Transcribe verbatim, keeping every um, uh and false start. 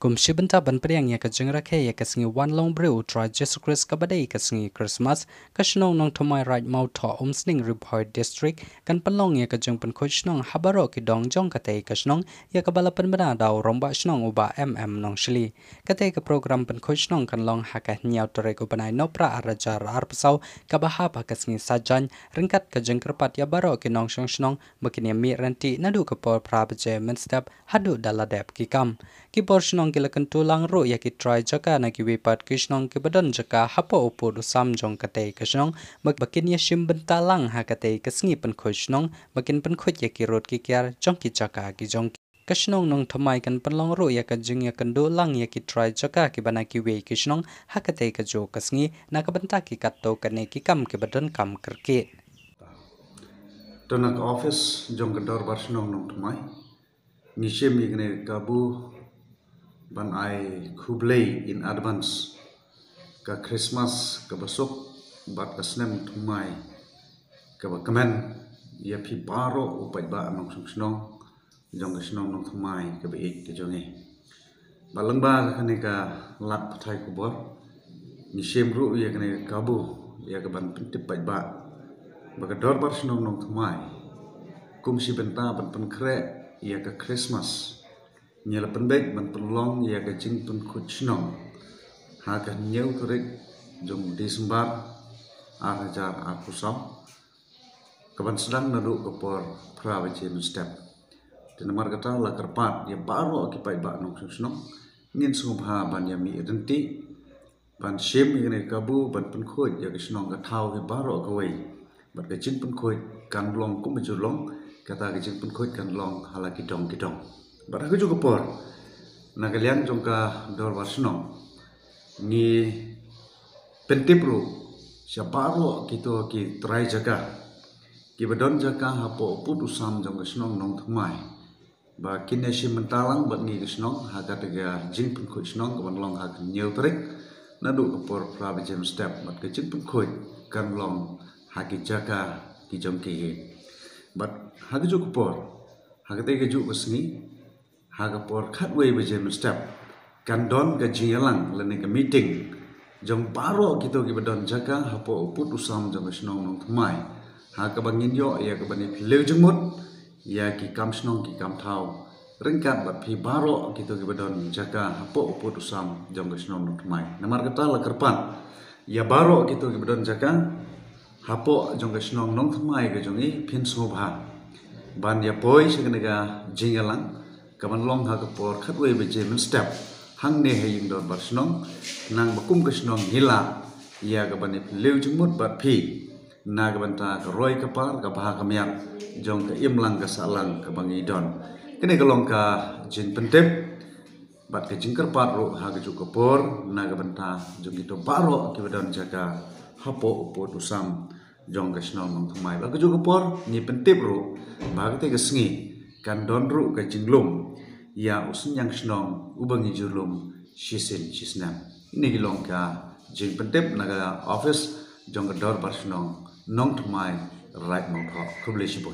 Kum shi bynta ban pdiang ïa ka jingrakhe ïa ka sngi wan long briew u Trai Jisu Khrist kaba dei ka sngi Christmas, ka shnong Nongthymmai, Raid Mawthoh, Umsning, Ri Bhoi District kan pynlong ïa ka jingpynkhuid shnong ha baroh ki dong jong katei ka shnong, ïa kaba la pynbna da u Rangbah Shnong u Bah M M Nongshli. Katei ka program pynkhuid shnong kan long ha ka hynñiew tarik u bnai Nohprah ar hajar arphew saw, kaba hap ha ka sngi Saitjaiñ, ryngkat ka jingkyrpad ïa baroh ki nongshong shnong ba kin ïa mih ryntih naduh ka por phra baje mynstep haduh da la dep ki kam. Ki bor shnong ki la kyntu lang ruh ïa ki trai jaka na kiwei pat ki shnong kiba don jaka hapoh u pud u sam jong katei ka shnong, ba, ba kin ïa shim bynta lang ha katei ka sngi pynkhuid shnong, ba kin pynkhuid ïa ki rud ki kiar jong ki jaka ki jong ki. Ka shnong Nongthymmai kan pynlong ruh ïa ka jingïakynduh lang ïa ki trai jaka kiba na kiwei ki shnong ha katei ka juh ka sngi, na ka bynta ki katto katne ki kam kiba donkam kyrkieh. To na ka office jong ka Dorbar Shnong Nongthymmai, ngi shim ïa kane ka kabu ban ai khublei in advance ka Christmas kaba suk bad ka snem thymmai kaba kmen ïa phi baroh u paidbah nongshong shnong jong ka shnong Nongthymmai kaba ïeit ka jong ngi. Bad lyngba kane ka lad pathai khubor, ngi shim ruh ïa kane ka kabu ïa ka ban pyntip paidbah ba ka Dorbar Shnong Nongthymmai, kum shi bynta ban pynkhreh ïa ka Christmas, ngi la pynbeit ban pynlong ïa ka jingpynkhuid shnong ha ka hynñiew tarik jong December ar hajar arphew saw, ka ban sdang naduh ka por phra baje mynstep. Te namar kata la kyrpad ïa baroh ki paidbah nongshong shnong, ngin sngewbha ban ïa mih ryntih ban shim ïa kane ka kabu ban pynkhuid ïa ka shnong ka thaw hi baroh kawei. Bad ka jingpynkhuid kan long kum ba ju long, kata ka jingpynkhuid kan long ha la ki dong ki dong. Bad ha kajuh ka por, na ka liang jong ka Dorbar Shnong, ngi pyntip ruh sha baroh kito ki trai jaka kiba don jaka hapoh u pud u sam jong ka shnong Nongthymmai, ba kin ïa shim bynta lang bad ngi ka shnong ha kata ka jingpynkhuid shnong ka ban long ha ka hynñiew tarik naduh ka por phra baje mynstep, bad ka jingpynkhuid kan long ha ki jaka ki jong ki hi. Bad ha kajuh ka por, ha katei ka juh ka sngi, ha ka por khatwei baje mynstep, kan don ka jingïalang lane ka meeting jong baroh kito kiba don jaka hapoh u pud u sam jong ka shnong Nongthymmai, ha kaba ngin ïoh ïa ka ban ïa phylliew jingmut ïa ki kam shnong ki kam thaw ryngkat bad phi baroh kito kiba don jaka hapoh u pud u sam jong ka shnong Nongthymmai. Namar kata la kyrpad ïa baroh kito kiba don jaka hapoh jong ka shnong Nongthymmai ka jong ngi, phin sngewbha ban ïa poi sha kane ka jingïalang ka ban long ha ka por khatwei baje mynstep hangne ha ïing Dorbar Shnong, khnang ba kum ka shnong ngi lah ïa ka ban ïa phylliew jingmut bad phi na ka bynta ka roi ka par, ka bha ka miat jong ka imlang ka sahlang kaba ngi don. Kane ka long ka jingpyntip bad ka jingkyrpad ruh ha kajuh ka por na ka bynta jong kito baroh kiba don jaka hapoh u pud u sam jong ka shnong Nongthymmai. Bad kajuh ka por ngi pyntip ruh ba katei ka sngi kan don ruh ka jinglum ïa u synñiang shnong uba ngi ju lum shisien shisnem. Kine ki long ka jingpyntip na ka office jong ka Dorbar Shnong Nongthymmai, Raid Mawthoh. Khublei shibun.